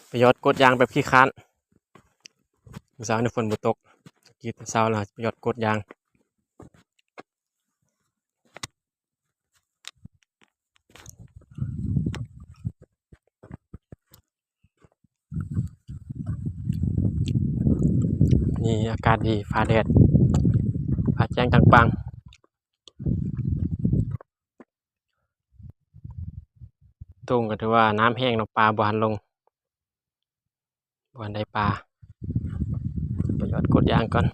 ໄປຢອດກົດຢາງແບບຂີ້ຄ້ານ. ມື້ເຊົ້ານີ້ຝົນບໍ່ຕົກ, ກີດເຊົ້າແລ້ວໄປຢອດກົດຢາງ. ນີ້ອາກາດດີ ຟ້າແດດ ຟ້າແຈ້ງຈັງປາງ. ໂຕ່ງກໍຖືວ່ານ້ຳແຫ້ງເນາະ, ປາບໍ່ທັນລົງ, ບໍ່ທັນໄດ້ປາ. ໄປຢອດກົດຢາງກ່ອນ.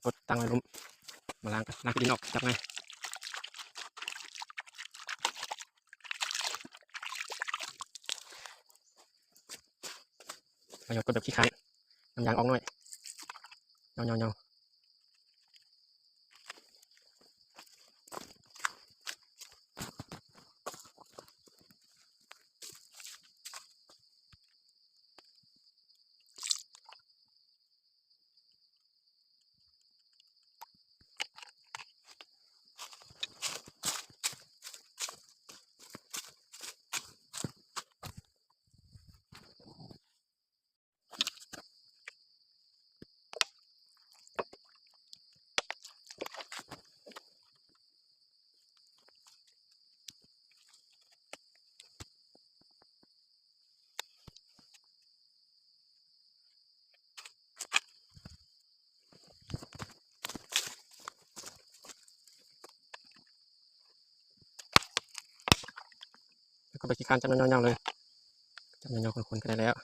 ກົດຕັ້ງໄວ້ລຸ່ມ ມາລ້າງກັນ ລ້າງຂີ້ດິນອອກ ຈັບງ່າຍ. ປະໂຫຍດກົດແບບຂີ້ຄ້ານ ນ້ຳຢາງອອກໜ້ອຍ ເຫຍົາໆໆ. ແລ້ວກໍໄປຂີ້ຄ້ານຈັບຍາວໆເລີຍ ຈັບຍາວໆຄົນໆກໍໄດ້ແລ້ວ.